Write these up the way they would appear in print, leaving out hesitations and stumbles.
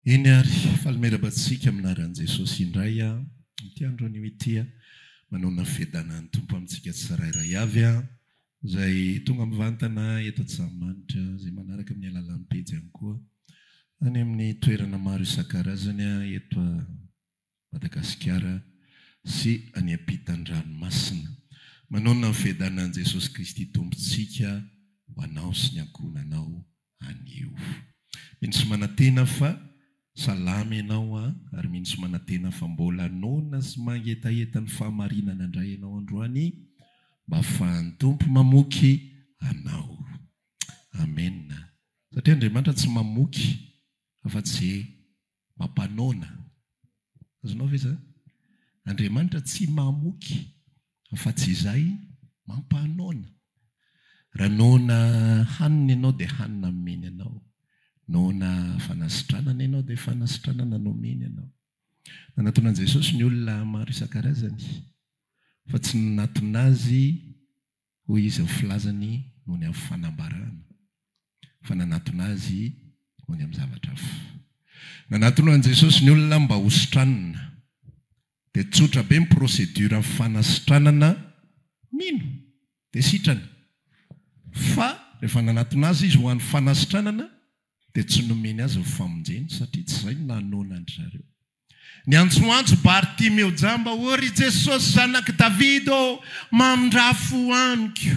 Eny ary, faly miarahaba antsika amin'ny anaran'i Jesosy indray aho, amin'ity andro anio ity, manoana ny fiadanan'ny Tompo amintsika tsirairay avy, izay tonga mivantana eto Antsahamanitra, izay manaraka amin'ny alalan'ny pejy ihany koa, any amin'ny toerana maro isan-karazany eto Madagasikara sy any ampitan-dranomasina. Manoana ny fiadanan'i Jesosy Kristy Tompontsika ho anao sy ny ankohonanao anio. Mino sy manantena fa salama ianao an, ary mino sy manantena fa mbola noana sy mangetaheta ny fahamarinana indray ianao androany mba afahan'ny Tompo mamoky anao. Amen. Satria Andriamanitra tsy mamoky afa-tsy mampanoana. Azonao ve izany? Andriamanitra tsy mamoky afa-tsy izay mampanoana. Raha noana hanina ianao dia hanina nomeny anao. Noana fanasitranana ianao dia fanasitranana nomeny anao. Nanatona an'i Jesosy ny olona maro isan-karazany fa tsy nanatona Azy Hoy izy ny filazany noho ny amin'ny fanambarana fa nanatona azy noho ny amin'ny zavatra hafa. Nanatona an'i Jesosy ny olona mba hositranina. Dia tsotra be ny procédure ny fanasitranana, mino dia sitrana. Fa rehefa nanatona azy izy ho an'ny fanasitranana dia tsy nomeny azy ny famonjeny satria tsy izay no nanoana an-dry zareo. Niantsoantso Bartimeo jamba, Ô ry Jesosy Zanak'i Davida ô, mamindrà fo amiko!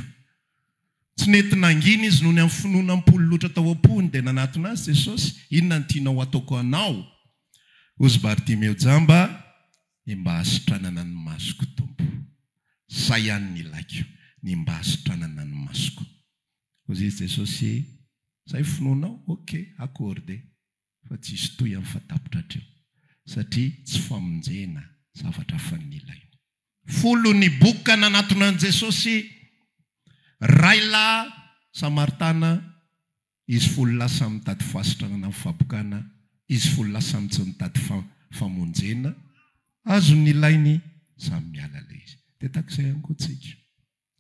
Tsy nety nangina izy noho ny amin'ny finoana am-polo loatra tao am-pony, dia nanatona azy Jesosy, Inona no tianao hataoko anao? Hozy Bartimeo jamba, Ny mba hahasitranana ny masoko, Tompo. Zay ihany no ilaiko, ny mba hahasitranana ny masoko. Hozy izy Jesosy, Zay finoanao? Ok, accordé. fa tsy hisy tohiny fa tapitra hatreo satria tsy famonjena zavatra hafa ny nilainy. Folo ny boka nanatona an'i Jesosy, ray lahy Samaritana, izy folo lahy samy nitady fahasitranana amin'ny fahabokana, izy folo lahy samy tsy nitady famonjena, azony ny ilainy, samy miala ilay izy. Dia tahaka izay ihany koa tsika.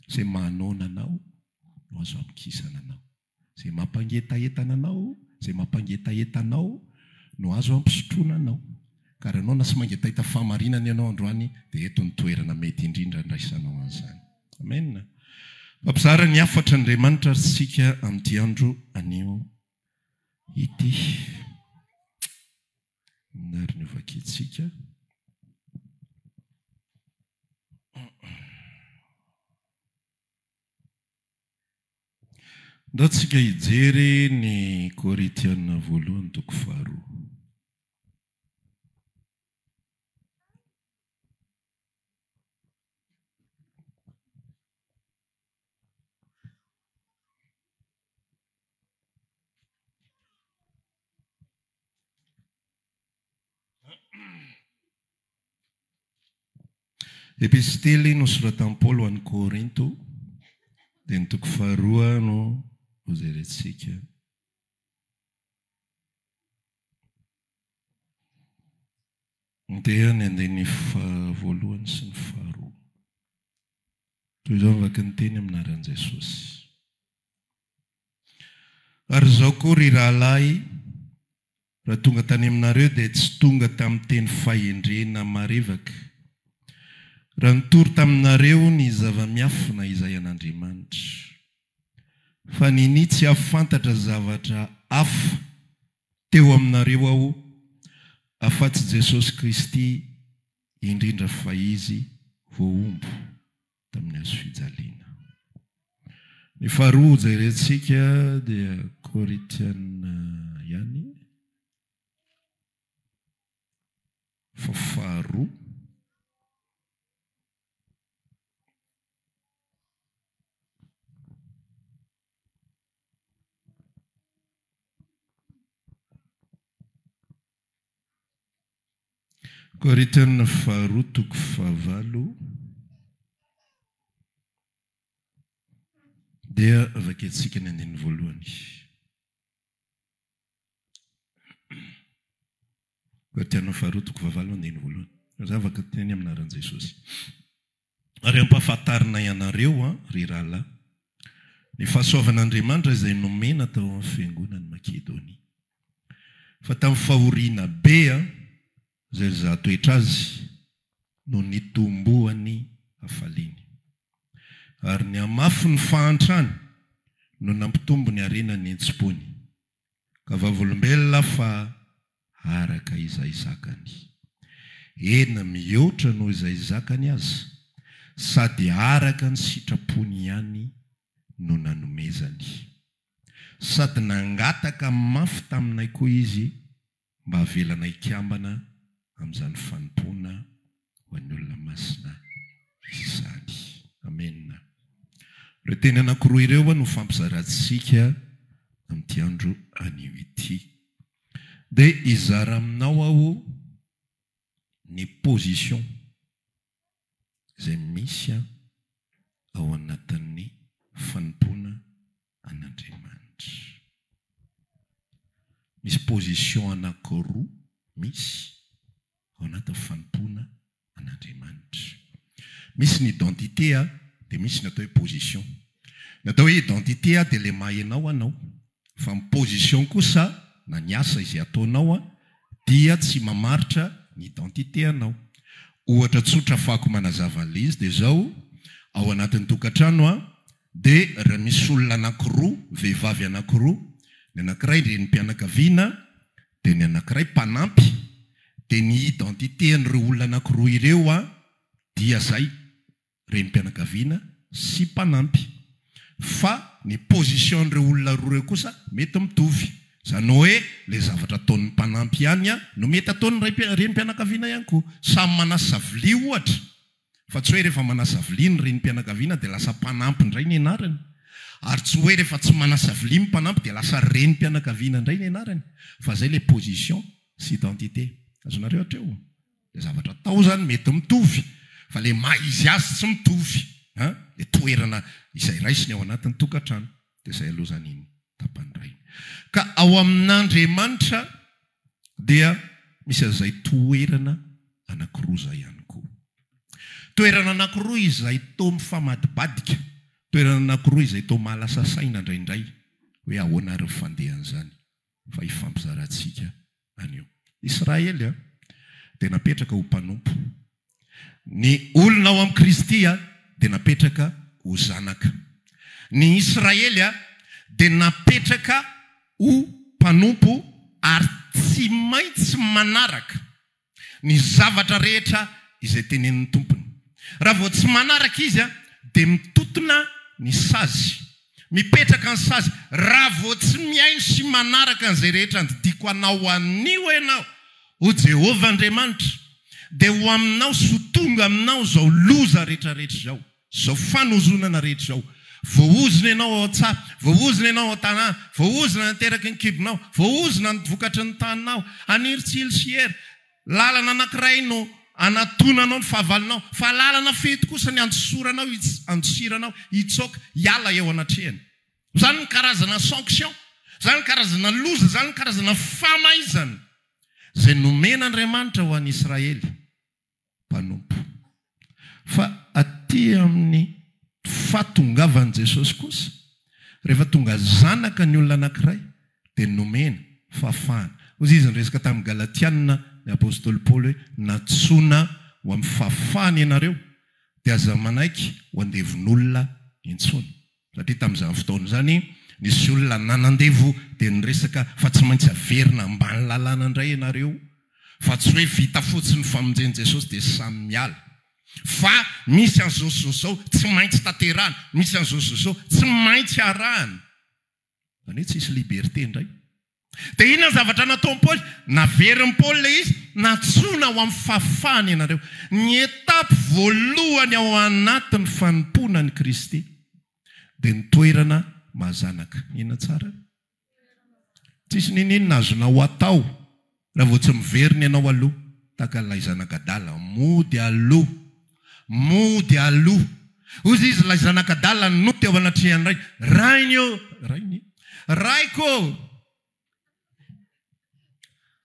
Izay mahanoana anao no azo amikisana anao. Izay mampangetahetana anao, izay mampangetaheta anao no azo ampisotroana anao. Ka raha noana sy mangetaheta fahamarinana ianao androany dia eto ny toerana mety indrindra andraisanao an'izany. Amen. Mampizara ny hafatr' Andriamanitra ary isika amin'ity andro anio ity. Inona ary ny hovakintsika? Ndao tsika hijery ny Korintiana voalohany toko faharoa. Epistily nosoratan'i Paoly ho an'i Korinto, dia ny toko faharoa no hojerentsika. Dia ny andininy voalohany sy ny faharoa. Toy izao ny vaky ny teny amin'ny anaran'i Jesosy. Ary izao koa, ry rahalahy, raha tonga tany aminareo dia tsy tonga tamin'ny teny fahendrena marevaka, raha nitory taminareo ny zava-miafina izay an'Andriamanitra. Fa ninia tsy hahafantatra zavatra hafa teo aminareo aho, afa-tsy Jesosy Kristy, indrindra fa Izy voahombo. tamin'ny hazo fijaliana. Ny faharoa hojerentsika dia Korintiana ihany fa faharoa. Korintiana faharoa toko fahavalo dia vakintsika ny andininy voalohany. Korintiana faharoa toko fahavalo andininy voalohany. Zavaka teny amin'ny anaran'i Jesosy. Ary ampahafantarinay anareo, an, ry rahalahy, ny fahasoavan'Andriamanitra izay nomena tao amin'ny fiangonan'i Makedonia. Fa tamin'ny fahoriana be izay nizaha toetra azy no nitomboany hafaliany. Ary ny hamafy ny fahantrany no nampitombo ny harenany nentsimpony. Ka vavolombelona aho fa araka izay zakany. Eny mihoatra noho izay zakany aza, sady araka ny sitrapony ihany no nanomezany. Sady nangataka mafy taminay koa izy mba havelanay hikambana amin'izany fanompoana ho an'ny olona masina izany. Amena. Ireo teny anankiroa ireo no fampizarantsika amin'ity andro anio ity. Dia hizara aminao aho ny position izay misy ao anatin'ny fanompoana an'Andriamanitra. Misy position anankiroa misy ao anatin'ny fanompoana an'Andriamanitra. Misy ny identité dia misy ny atao hoe position. Ny atao hoe identité dia ilay maha ianao anao. Fa ny position kosa na ny asa izay ataonao dia tsy mamaritra ny identité anao. Ohatra tsotra afahako manazava an'ilay izy dia izao, ao anatin'ny tokantrano dia raha misy olona anankiroa, vehivavy anankiroa, ny anankiray renim-pianakaviana dia ny anankiray mpanampy, dia ny identité an'ireo olona anankiroa ireo dia izay, renim-pianakaviana sy mpanampy. Fa ny position an'ireo olona roa ireo kosa mety mitovy. Izany hoe ilay zavatra ataon'ny mpanampy ihany no mety ataon'ny renim-pianakaviana ihany koa. Samy manasa vilia ohatra. Fa tsy hoe rehefa manasa vilia ny renim-pianakaviana dia lasa mpanampy indray ny anarany. Ary tsy hoe rehefa tsy manasa vilia ny mpanampy dia lasa renim-pianakaviana indray ny anarany. Fa izay ilay position sy identité. Azonareo hatreo? Ilay zavatra atao izany mety mitovy fa ilay maha izy azy tsy mitovy an! Ilay toerana izay raisiny ao anatin'ny tokantrano. Dia izay aloha izany iny tapany iray iny. Ka ao amin'Andriamanitra dia misy an'izay toerana anankiroa izay ihany koa. Toerana anankiroa izay toa mifamadibadika, toerana anankiroa izay toa mahalasa saina indraindray hoe ahoana ary ny fandehan'izany fa hifampizarantsika anio. Israely dia napetraka ho mpanompo. Ny olona ao amin'i Kristy dia napetraka ho zanaka. Ny Israely dia napetraka ho mpanompo ary tsy maintsy manaraka ny zavatra rehetra izay tenenin'ny tompony. Raha vao tsy manaraka izy dia mitotona ny sazy. Mipetraka ny sazy. Raha vao tsy mihaino sy manaraka an'izay rehetra andidiako anao anio ianao, hoy Jehovah Andriamanitra, dia ho aminao sy ho tonga aminao izao loza rehetrarehetra izao. Izao fanozonana rehetra izao. Voaozona ianao ao an-tsaha, voaozona ianao ao an-tanàna, voaozona ny teraky ny kibonao, voaozona ny vokatry ny taninao. Haniry tsilo sy hery. Lalana anankiray no anatonanao ny fahavalonao, fa lalana fito kosa ny andosoranao, andosiranao hitsoaka hiala eo anatrehany. Izany ny karazana sanction, izany ny karazana loza, izany ny karazana famaizana izay nomen'Andriamanitra ho an'i Israely. mpanompo. Fa aty amin'ny fahatongavan'i Jesosy kosa, rehefa tonga zanaka ny olona anankiray, dia nomena fahafahana. Hoy izy niresaka tamin'ny Galatiana ny apostoly Paoly hoe, Nantsoina ho amin'ny fahafahana ianareo, dia aza manaiky ho andevon'olona intsony. Satria tamin'izany fotoana izany, nisy olona nanandevo dia niresaka fa tsy maintsy averina ambany lalàna indray ianareo, fa tsy hoe vita fotsiny ny famonjen'i Jesosy dia samy miala. Fa misy an'izao sy izao izao tsy maintsy tanterahana, misy an'izao sy izao izao tsy maintsy arahana. Izany hoe tsisy liberté indray. Dia inona ny zavatra nataon'i Paoly? Naverin'i Paoly ilay izy, nantsoina ho amin'ny fahafahana ianareo. Ny étape voalohany ao anatin'ny fanompoana an'i Kristy dia ny toerana maha zanaka. Inona tsara? Tsisy n'inon'inona azonao atao raha vao tsy miverina ianao aloha, tahaka an'ilay zanak'adala. Mody aloha. Mody aloha. Hoy izy, ilay zanak'adala nody teo anatrehan'ny rainy. Rainy ô! Rainy? Raiko ô!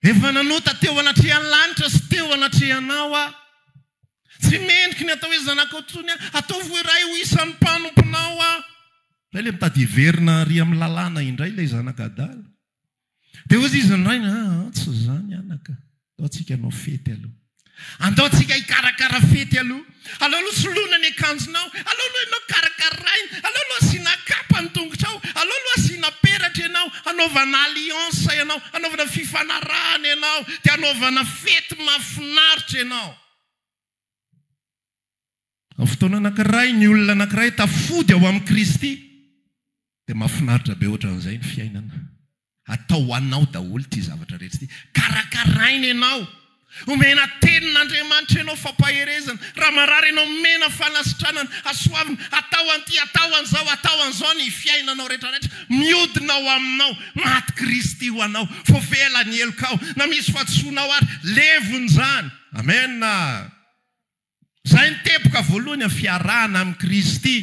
Efa nanota teo anatrehan'ny lanitra sy teo anatrehanao aho. Tsy mendriky ny atao hoe zanakao intsony aho. Ataovy ho iray ho isan'ny mpanomponao aho. Indray ilay mitady hiverina ary amin'ny lalàna indray ilay zanak'adala. Dia hozy izy ny rainy, Aa, tsy izany anaka. Andao tsika hanao fety aloha. Andao tsika hikarakara fety aloha. Aleo aloha soloina ny akanjonao. Aleo aloha ianao karakaraina. Aleo aloha asiana kapa ny tongotrao. Aleo aloha asiana peratra ianao. Hanaovana alliance ianao. Hanaovana fifanarahana ianao. Dia hanaovana fety mahafinaritra ianao. Amin'ny fotoana anankiray, ny olona anankiray tafody ao amin'i Kristy, dia mahafinaritra be ohatran'izay ny fiainana. Atao ho anao daholo ity zavatra rehetra ity. Karakaraina ianao. Omena tenin'Andriamanitra ianao fampaherezana. Raha marary ianao, omena fanasitranana, hasoavina. Atao an'ity, atao an'izao, atao an'izao ny fiainanao rehetra rehetra. Miodina ao aminao. Maty Kristy ho anao. Voavela ny helokao. Na misy fahadisoanao ary, levona izany. Amena. Izay ny teboka voalohany amin'ny fiarahana amin'i Kristy.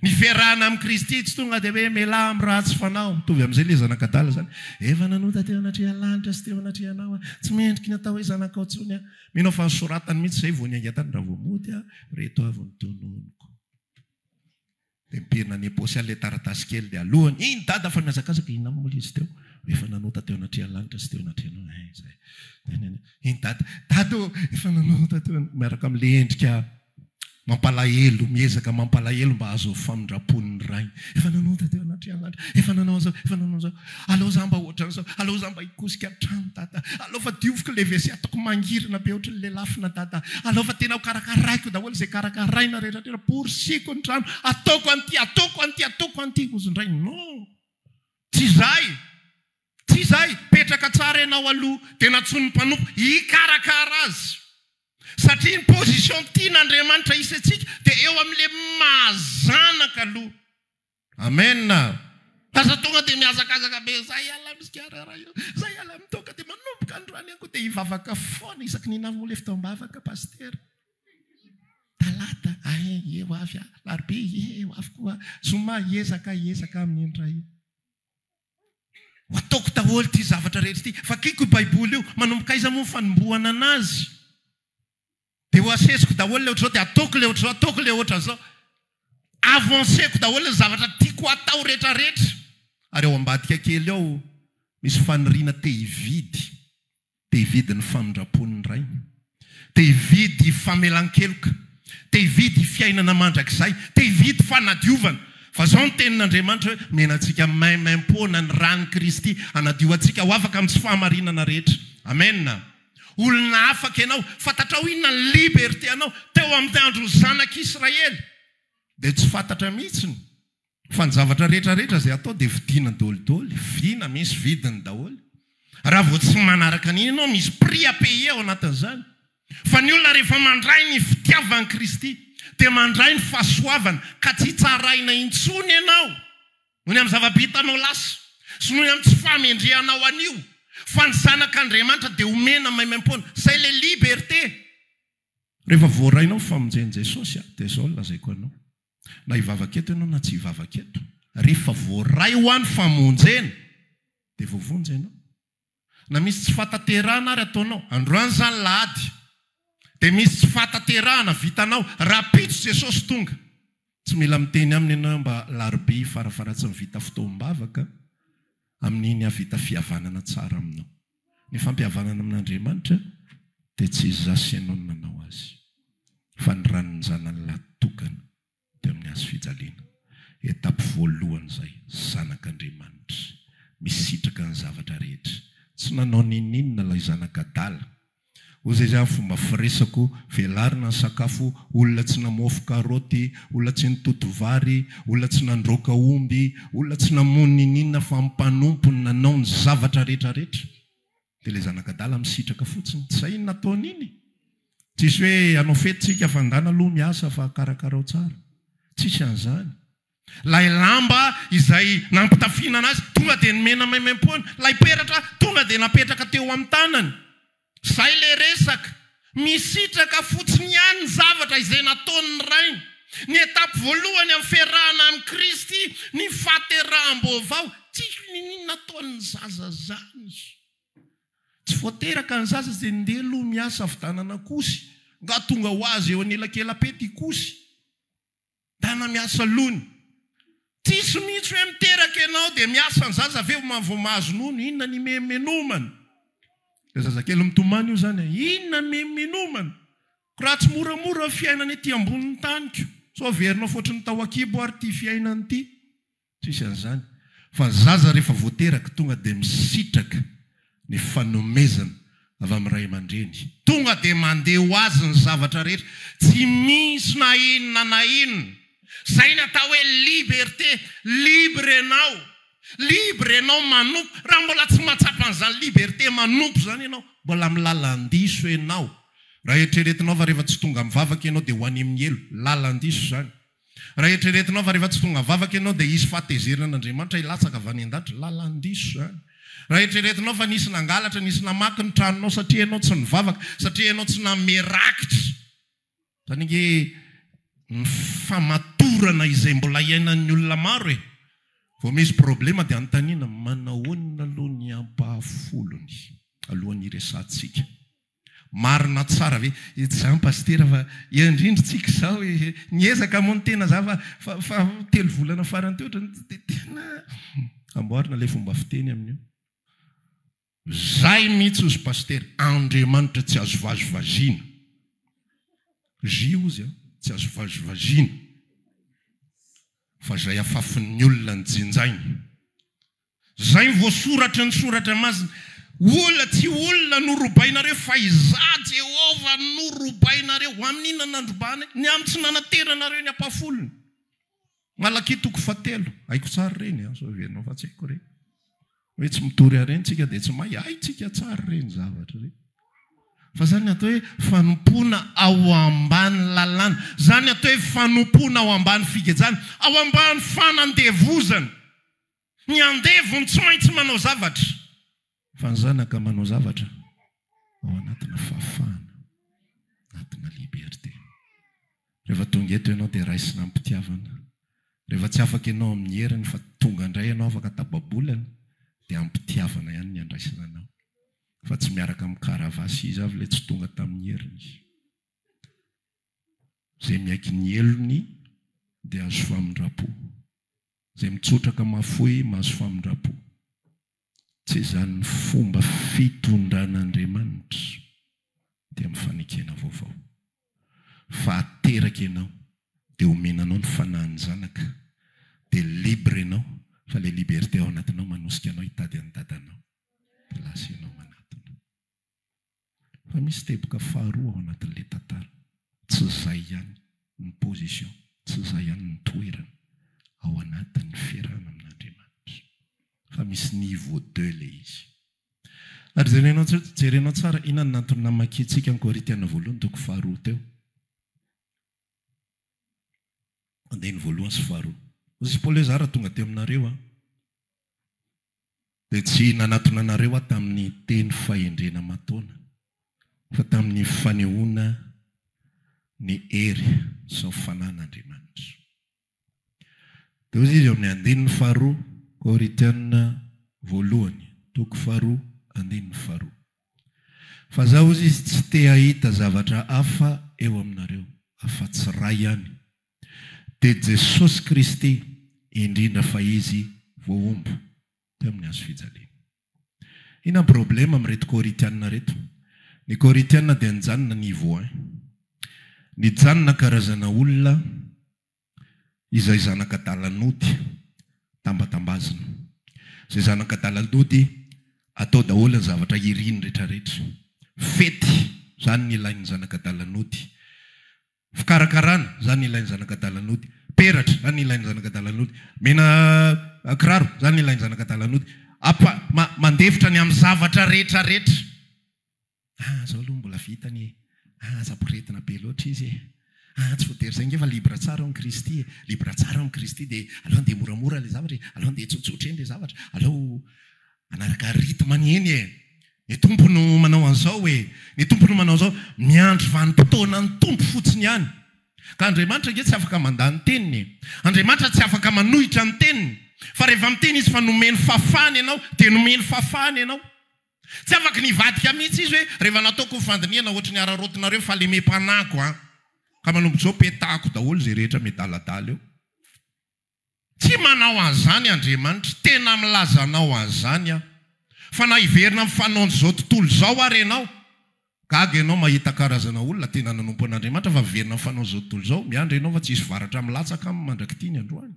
Ny fiarahana amin'i Kristy tsy tonga dia hoe mialà amin'ny ratsy fanao. Mitovy amin'izay ilay zanak'adala izany. Efa nanota teo anatrehan'ny lanitra sy teo anatrehanao aho. Tsy mendriky ny atao hoe zanakao intsony aho. Mino aho fa nosoratany mihitsy izay vao niainga tany. Raha vao mody aho, ireto avy ny tononiko. Dia mipirina any am-paosy any ilay taratasy kely dia alohany, iny dada fa mihazakazaka, inona moa ilay izy teo? Efa nanota teo anatrehan'ny lanitra sy teo anatrehanao, eh izay. Iny dada, dada ô, efa nanota teo, miaraka amin'ilay endrika mampalahelo, miezaka mampalahelo mba hahazo ny famindram-pon'ny rainy. Efa nanota teo anatrehan'ny lanitra, efa nanao an'izao, efa nanao an'izao. Aleo za mba ohatran'izao, aleo za mba hikosika trano dada, aleo fa dioviko le WC ataoko mangirana be ohatran'ny lelafina dada, aleo fa tena ho karakaraiko daholo izay karakaraina rehetra rehetra, porisiko ny trano, ataoko an'ity, ataoko an'ity, ataoko an'ity, hozy indray non, tsy izay, tsy izay, petraka tsara ianao aloha dia nantsoin'ny mpanompo hikarakara azy, satria ny position tian'Andriamanitra hisy antsika dia eo amin'ilay maha zanaka aloha. Amen! Lasa tonga dia mihazakazaka be, zay ialahy misigara io, zay ialahy mitoaka dia manomboka androany ihany koa dia hivavaka foana isaky ny hinavy moa le fotoam-bavaka pasitera. Talata, ay ie ho avy aho, alarobia ie ho avy koa aho, zoma hiezaka hiezaka amin'iny indray iny. Ho ataoko daholo ity zavatra rehetra ity, vakiko io baiboly io, manomboka aiza moa ny fanombohana anazy? Dia ho asesiko daholo ilay ohatr'izao, dia ataoko ilay ohatr'izao, ataoko ilay ohatran'izao. Avanceko daholo ny zavatra tiako hatao rehetra rehetra. Ary ao ambadika kely ao misy faniriana te hividy, te hividy ny famindram-pon'ny Rainy, te hividy famelan-keloka, te hividy fiainana mandrakizay, te hividy fanadiovana. Fa izao ny tenin'Andriamanitra hoe, Omena antsika maimaimpoana ny ran'i Kristy hanadio antsika ho afaka amin'ny tsy fahamarinana rehetra. Amena. Olona afaka ianao. Fantatrao inona ny liberté anao teo amin'ny andron'ny zanak'Israely? Dia tsy fantatra mihitsiny fa ny zavatra rehetra rehetra izay atao dia vidiana dolidoly, vidiana misy vidiny daholo. Raha vao tsy manaraka an'iny ianao misy prix à payer ao anatin'izany. Fa ny olona rehefa mandray ny fitiavan'i Kristy dia mandray ny fahasoavana ka tsy tsaraina intsony ianao. Noho ny amin'ny zava-bitanao lasa, sy noho ny amin'ny tsy fahamendrehanao anio, fa ny zanak'Andriamanitra dia omena maimaimpoana. Izay ilay liberté. Rehefa voarainao ny famonjen'i Jesosy, dia izao no lazaiko anao, na hivavaka eto ianao na tsy hivavaka eto, rehefa voaray ho ahy ny famonjena, dia voavonjy ianao. Na misy tsy fahatanterahana ary ataonao, androany izany lahady, dia misy tsy fahatanterahana vitanao, rahampitso Jesosy tonga. Tsy mila miteny aminy ianao mba larobia farafaharatsiny vita fotoam-bavaka, amin'iny hahavita fihavanana tsara aminao. Ny fampihavanana amin'Andriamanitra dia tsy izaho sy ianao no nanao azy, fa ny ran'ny Zanany lahy tokana. teo amin'ny hazo fijaliana. Étape voalohany izay, zanak'Andriamanitra, misitraka ny zavatra rehetra. Tsy nanao n'inon'inona ilay zanak'adala. Hoy izay izany fomba firesako, velarina ny sakafo, olona tsy namofo karaoty, olona tsy nitoto vary, olona tsy nandroaka omby, olona tsy namono n'inon'inona fa mpanompo no nanao ny zavatra rehetra rehetra. Dia ilay zanak'adala misitraka fotsiny. Tsy izay iny nataony iny. Tsisy hoe hanao fety tsika fa ndana aloha miasa fa karakarao tsara. Tsisy an'izany. Ilay lamba izay nampitafiana anazy tonga dia nomena maimaimpoana. Ilay peratra tonga dia napetraka teo amin'ny tanany. Izay ilay resaka. Misitraka fotsiny ihany ny zavatra izay nataon'ny rainy. Ny étape voalohany amin'ny fiarahana amin'i Kristy, ny fahateraham-baovao. Tsisy n'inon'inona ataon'ny zaza izany. Tsy vao teraka ny zaza dia ndeha aloha miasa fidanana kosy. Nga tonga ho azy eo anelakelam-pety i kosy. Dana miasa lony. Tsisy mihitsy hoe miteraka ianao dia miasa ny zaza avy eo vao mahazo nono, inona ny imenomenomana? Ilay zazakely mitomany io izany e, inona ny imenomenomana? Ko raha tsy moramora ny fiainana ety ambonin'ny tany ko, sao averinao fotry ny tao an-kibo ary ity fiainana ity? Tsisy an'izany. Fa ny zaza rehefa vao teraka tonga dia misitraka ny fanomezana avy amin'ny ray aman-dreny. Tonga dia mandeha ho azy ny zavatra rehetra. Tsy misy na inona na inona. Izay ny atao hoe liberté. Libre ianao. Libre ianao manompo. Raha mbola tsy mahatsapa an'izany liberté manompo izany ianao, mbola amin'ny lalan-diso ianao. Raha eritreretinao fa rehefa tsy tonga mivavaka ianao dia ho any amin'ny helo, lalan-diso izany. Raha eritreretinao fa rehefa tsy tonga vavaka ianao dia hisy fahatezeran'Andriamanitra hilatsaka avy any an-danitra, lalan-diso izany. Raha eritreretinao fa nisy nangalatra, nisy namaky ny tranonao satria ianao tsy nivavaka, satria ianao tsy nanome rakitra. Izany ange ny famatorana izay mbola iainan'ny olona maro e! Vao misy problema dia anontaniana, manahoana aloha ny ampahafolony alohan'ny hiresahantsika? Marina tsara ve izany Pasitera fa eo indrindra tsika izao e! Niezaka moa ny tena za fa fa fa telo volana farany teo ohatrany tsy dia tena amboarina ilay fomba fiteny amin'io. Zay mihitsy ozy Pasitera, Andriamanitra tsy azo vazivaziana. Zy ozy an, tsy azo vazivaziana fa zay afafin'ny olona ny jinjainy. Izay voasoratry ny Soratra Masina, Olona, tsy olona no robainareo, fa Izaho Jehovah no robainareo. Ho amin'ny inona no nandrobana ahy? Ny amin'ny tsy nanateranareo ny ampahafolony. Malakia toko fahatelo. Haiko tsara ireny, sao heverinao fa tsy haiko ireny. Hoe tsy mitory harena tsika dia tsy mahay. Haintsika tsara ireny zavatra ireny. Fa izany ny atao hoe fanompoana ao ambany lalàna. Izany ny atao hoe fanompoana ao ambany figejana, ao ambany fanandevozana. Ny andevo no tsy maintsy manao zavatra. Fa ny zanaka manao zavatra ao anatina fahafahana, anatina liberté. Rehefa tonga eto ianao dia raisina amim-pitiavana. Rehefa tsy afaka ianao amin'ny heriny fa tonga indray ianao afaka tapa-bolana dia amim-pitiavana ihany ny andraisana anao. Fa tsy miaraka amin'ny karavasy izy avy ilay tsy tonga tamin'ny heriny. Izay miaiky ny helony dia azo famindram-po. Izay mitsotraka mahafoy mahazo famindram-po. Tsy izany ny fomba fitondran'Andriamanitra dia amin'ny fanekena vaovao. Fa ateraka ianao dia omena anao ny fanahin'ny zanaka dia libre ianao fa ilay liberté ao anatinao manosika anao hitady an'i dadanao dia lasa ianao manatona. Fa misy teboka faharoa ao anatin'ilay tantara, tsy izay ihany ny position, tsy izay ihany ny toerana ao anatin'ny fiarahana amin'Andriamanitra, fa misy niveau deux ilay izy. Ary jerenao jerenao tsara inona no antony namakiantsika ny Korintiana voalohany toko faharoa teo. Andininy voalohany sy faharoa. Hoy i Paoly hoe, Izaho raha tonga teo aminareo aho, Dia tsy nanatona anareo aho tamin'ny teny fahendrena aman-taona, fa tamin'ny fanehoana ny hery sy ny fanan'Andriamanitra. Dia hoy izy eo amin'ny andininy faharoa, Korintiana voalohany, toko faharoa, andininy faharoa. Fa izaho, hoy izy, tsy te hahita zavatra hafa eo aminareo, afa-tsy Ray ihany, dia Jesosy Kristy, indrindra fa Izy voahombo teo amin'ny hazo fijaliana. Inona ny problema amin'ireto Korintiana ireto? Ny Korintiana dia nijanona niveau un. Nijanona karazana olona izay zanak'adalan'ody tambatambazina. Izay zanak'adalan'ody atao daholo ny zavatra iriny rehetrarehetra. Fety, izany ny ilain'ny zanak'adalan'ody. Fikarakarana, zany ilain'ny zanak'adalan'ody. Peratra, zany ilain'ny zanak'adalan'ody. Mena kiraro, zany ilain'ny zanak'adalan'ody. Apa, ma, mandefitra ny amin'ny zavatra rehetra rehetra. Ah, zao aloha mbola vitany e. Ah, aza poretina be loatra izy e. Ah, tsy voatery zay nge fa libre tsara ao amin'i Kristy e. Libre tsara ao amin'i Kristy dia aleo andeha moramora ilay zavatra e. Aleo andeha tsotsotra eny ilay zavatra. Aleo hanaraka rythme ny eny e. Ny Tompo no manao an'izao e! Ny Tompo no manao an'izao. Miandry vanim-potoana ny Tompo fotsiny ihany. Ka Andriamanitra ange tsy afaka mandà ny Teniny e! Andriamanitra tsy afaka manohitra ny Teniny. Fa rehefa miteny Izy fa nomeny fahafahana ianao, dia nomeny fahafahana ianao. Tsy afaka ny hivadika mihitsy Izy hoe, rehefa nataoko ny fandinihana ohatry ny araraotinareo fahalemem-panahiko an! Ka manomboka izao petahako daholo izay rehetra miadaladala eo. Tsy manao an'izany Andriamanitra. Tena milaza anao an'izany aho. Fa na hiverina amin'ny fanaon'izao tontolo izao ary ianao, gaga ianao mahita karazana olona tena nanompo an'Andriamanitra fa miverina amin'ny fanaon'izao tontolo izao. Miandry ianao fa tsy hisy varatra milatsaka aminy mandrak'ity ny androany.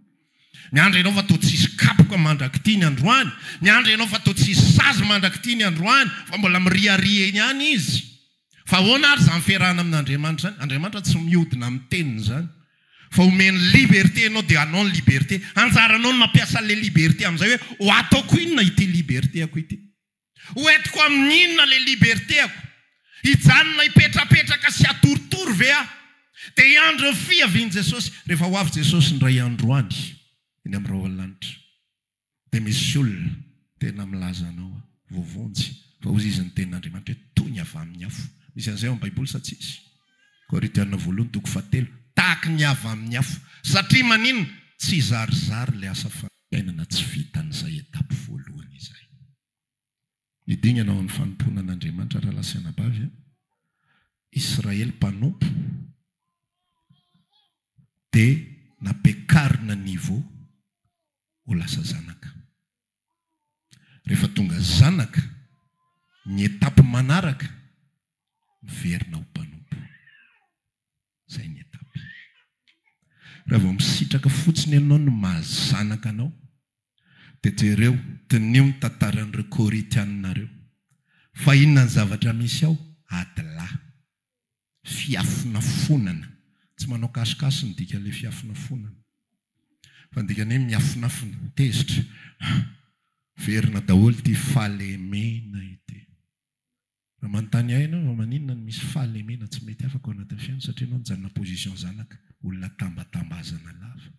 Miandry ianao fa toa tsy hisy kapoka mandrak'ity ny androany. Miandry ianao fa toa tsy hisy sazy mandrak'ity ny androany, fa mbola miriaria eny ihany izy. Fa ahoana ary izany fiarahana amin'Andriamanitra izany? Andriamanitra tsy mihodina amin'ny teniny izany. Fa omeny liberté ianao dia anao ny liberté. Anjaranao ny mampiasa an'ilay liberté amin'izay hoe ho ataoko inona ity liberté-ako ity? Ho entiko amin'ny inona ilay liberté-ako? Hijanona hipetrapetraka sy hatoritory ve aho? Dia hiandry ny fiavian'i Jesosy. Rehefa ho avy Jesosy indray andro any, eny amin'ny rahon'ny lanitra. Dia misy olona tena milaza anao aho, voavonjy, fa hozy izy ny tenin'Andriamanitra hoe toy ny avy amin'ny afo. Misy an'izay ao amin'ny Baiboly sa tsisy? Korintiana voalohany toko fahatelo, tahaky ny avy amin'ny afo. Satria maninona? Tsy zarizary ilay asa fiainana tsy vitan'izay étape voalohany izay. Ny dingana ao amin'ny fanompoana an'Andriamanitra rahalahy sy anabavy a, Israely mpanompo dia nampiakarina niveau ho lasa zanaka. Rehefa tonga zanaka, ny étape manaraka, miverina ho mpanompo. Izay ny étape. Raha vao misitraka fotsiny ianao ny maha zanaka anao, dia jereo, diniho ny tantaran'ireo Korintianina ireo. Fa inona ny zavatra misy ao? Adilahy. Fiafonafonana. Tsy manao cache-cache ny dikan'ilay fiafonafonana. Fa ny dikany hoe miafonafona, tezitra. Verina daholo ity fahalemena ity. Raha manontany ahy ianao fa maninona no misy fahalemena tsy mety afaka ao anatin'ny fiainana satria ianao nijanona position zanaka, olona tambatambazana lava,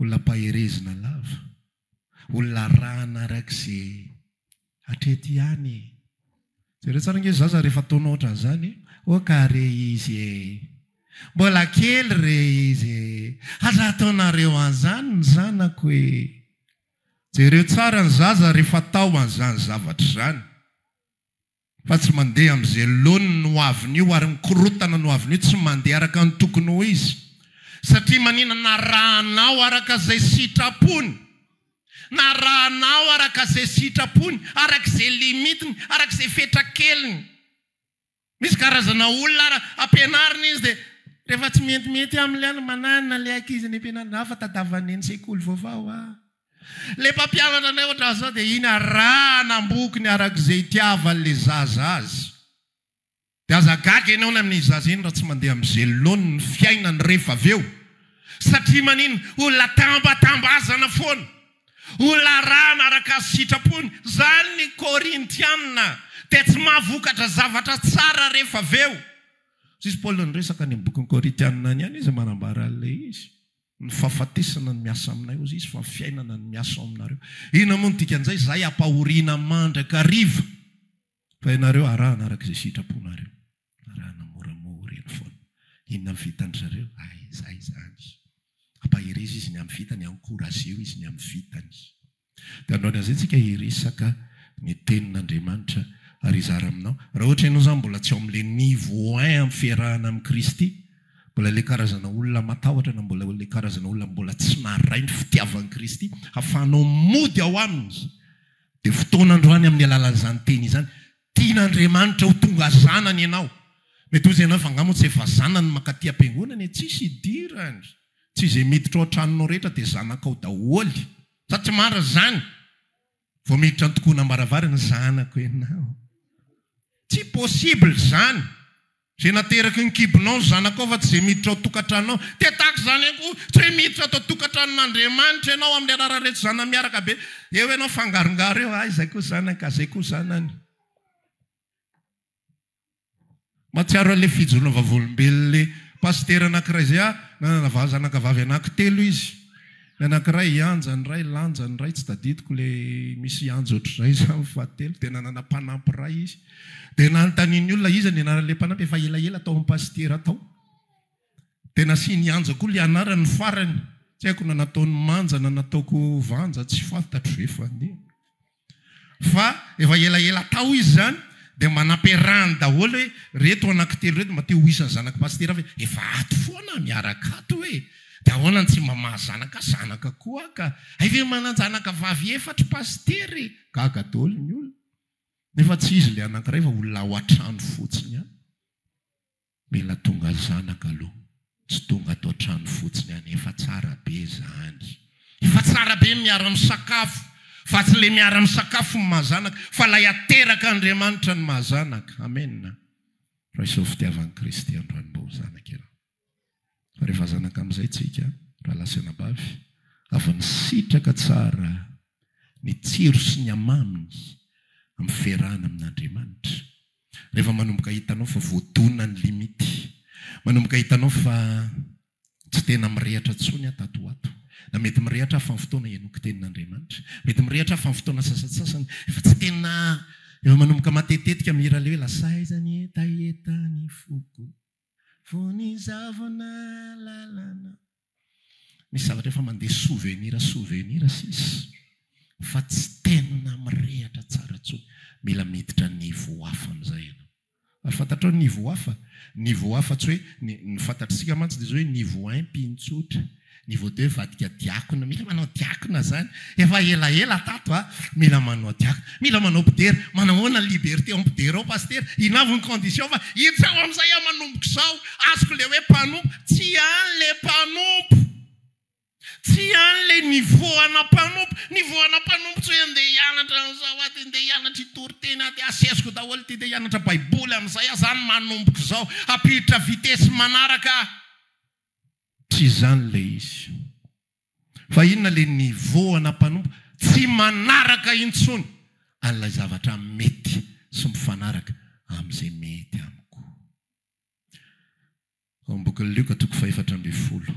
olona ampaherezina lava, olona arahana araka izay hatreto ihany e. Jereo tsara ange zaza rehefa ataonao ohatran'izany e, oh ka re izy e, mbola kely re izy e, aza ataonareo an'izany ny zanako e. Jereo tsara ny zaza rehefa atao an'izany zavatra izany fa tsy mandeha amin'izay laoniny ny hoaviny io ary ny korontana ny hoaviny io tsy mandeha araka ny tokony ho izy satria manina narahanao araka izay sitrapony narahanao araka izay sitrapony araka izay limitiny araka izay fetra keliny. Misy karazana olona ara ampianarina izy dia rehefa tsy metimety aminy any mananina le ankizy any ampianarina ah fa tadavan'ny eny sekoly vaovao ah. Le mpampianatra indray ohatran'izao dia iny arahana ambokony araka izay itiavan'le zaza azy. Dia aza gaga ianao ny amin'iny zaza iny raha tsy mandeha amin'izay laoniny ny fiainany rehefa avy eo. Satria maninona? Olona tambatambazana foana. Olona arahana araka ny sitrapony. Izany ny Korintiana dia tsy mahavokatra zavatra tsara rehefa avy eo. Hoy Paoly niresaka any amin'ny bokin'ny Korintiana any ihany izy manambara an'ilay izy. Ny fahafatesana no miasa aminay, hoy izy, fa ny fiainana no miasa ao aminareo. Inona moa no dikan'izay? Izahay ampahoriana mandrakariva, fa ianareo arahana araka izay sitraponareo. Arahana moramora eny foana. Inona ny vitan-dry zareo? Aiza aiza any. Ampaherezo izy ny amin'ny vitany, encourageo izy ny amin'ny vitany. Dia androany amin'izay tsika hiresaka ny tenin'Andriamanitra ary hizara aminao. Raha ohatra ianao izany mbola tsy ao amin'ilay niveau un amin'ny fiarahana amin'i Kristy, mbola ilay karazana olona matahotra na mbola ilay karazana olona mbola tsy naharay ny fitiavan'i Kristy hahafahanao mody ao aminy, dia fotoana androany amin'ny alalan'izany teny izany Tian'Andriamanitra ho tonga zanany ianao. Mety hozy ianao fa angaha moa tsy efa zanany ny mankaty am-piangonana e? Tsisy idirany. Tsy izay miditra ao an-tranonao rehetra dia zanakao daholo. Sa tsy marina izany? Vao miditra ny tokonam-baravarana, zanako ianao. Tsy possible izany. Izay nateraky ny kibonao ny zanakao fa tsy izay miditra ao tokantranonao. Dia tahaka izany ihany koa, tsy hoe miditra ato an-tokantranon'Andriamanitra ianao amin'ny alalan'ireto zanany miaraka be. Eo ianao mifangarongaro eo, hay izay koa zanany ka izay koa zanany. Mahatsiaro an'ilay fijoroana vavolombelon'ilay pasitera anankiray izay aho, nanana zanaka vavy anankitelo izy. Ny anankiray Ianja, ny iray Lanja, ny iray tsy tadidiko ilay misy Ianja ohatr'izay izany fahatelo. Dia nanana mpanampy iray izy. Dia nanontanian'ny olona iza ny anaran'ilay mpanampy, efa elaela tao amin'ny pasitera tao. Dia nasian'i Ianja koa ilay anarany ny farany. Tsy haiko na nataony Manja na nataoko Vanja, tsy fantatro izay fandeha. Fa efa elaela tao izy izany dia mba nampiarahany daholo hoe reto anankitelo reto mba te ho isan'ny zanak'i Pasitera ve? Efa ato foana miaraka ato e! Dia ahoana no tsy mba mahazanaka zanaka koa aho ka? Hay ve manan-janaka vavy efatry pasitera e! Gaga daholo ny olona. Nefa tsy izy ilay anankiray fa olona ao an-trano fotsiny ihany. Mila tonga zanaka aloha, tsy tonga ato an-trano fotsiny ihany. Efa tsara be izany. Efa tsara be ny miara-misakafo, fa tsy ilay miara-misakafo no maha-zanaka, fa ilay aterak'Andriamanitra no maha-zanaka. Amena. Raiso ny fitiavan'i Kristy androany mba ho zanaka ianao. Fa rehefa zanaka amin'izay tsika, rahalahy sy anabavy, avy nisitraka tsara ny tsiro sy ny hamaminy amin'ny fiarahana amin'Andriamanitra, rehefa manomboka hitanao fa voadona ny limite, manomboka hitanao fa tsy tena mirehatra intsony aho tato ho ato, na mety mirehatra aho fa ny fotoana henoiko tenin'Andriamanitra, mety mirehatra aho fa ny fotoana sasantsasany efa tsy tena, efa manomboka matetitetika mihira ilay hoe lasa aiza ny hetaheta ny foko. Vao izaho vao nahalala anao. Misy zavatra efa mandeha souvenir souvenir sisa fa tsy tena mirehatra tsara intsony. Mila miditra niveau hafa amin'izay ianao. Ary fantatrao ny niveau hafa? Niveau hafa tsy hoe, ny ny fantatr'isika mantsy dia izao hoe niveau un mpino tsotra. Niveau deux vadika diakona, mila manao diakona zany, efa elaela tato a, mila manao diakona, mila manao mpidera, manao ahoana ny liberté ao mpidera ao pasitera, inona avy ny condition fa hitsao amin'izay aho manomboka izao, azoko le hoe mpanompo, tsy any le mpanompo, tsy any le niveau ana mpanompo, niveau ana mpanompo tsy hoe andeha hianatra an'izao aho dia andeha hianatra hitory teny aho dia asesiko daholo ity dia hianatra baiboly amin'izay aho zany manomboka izao, hampiditra vitesse manaraka aho. Tsy izany ilay izy. Fa inona ilay niveau ana mpanompo tsy manaraka intsony an'ilay zavatra mety sy mifanaraka amin'izay mety amiko. Ao amin'ny bokin'i Lioka toko fahefatra ambinifolo.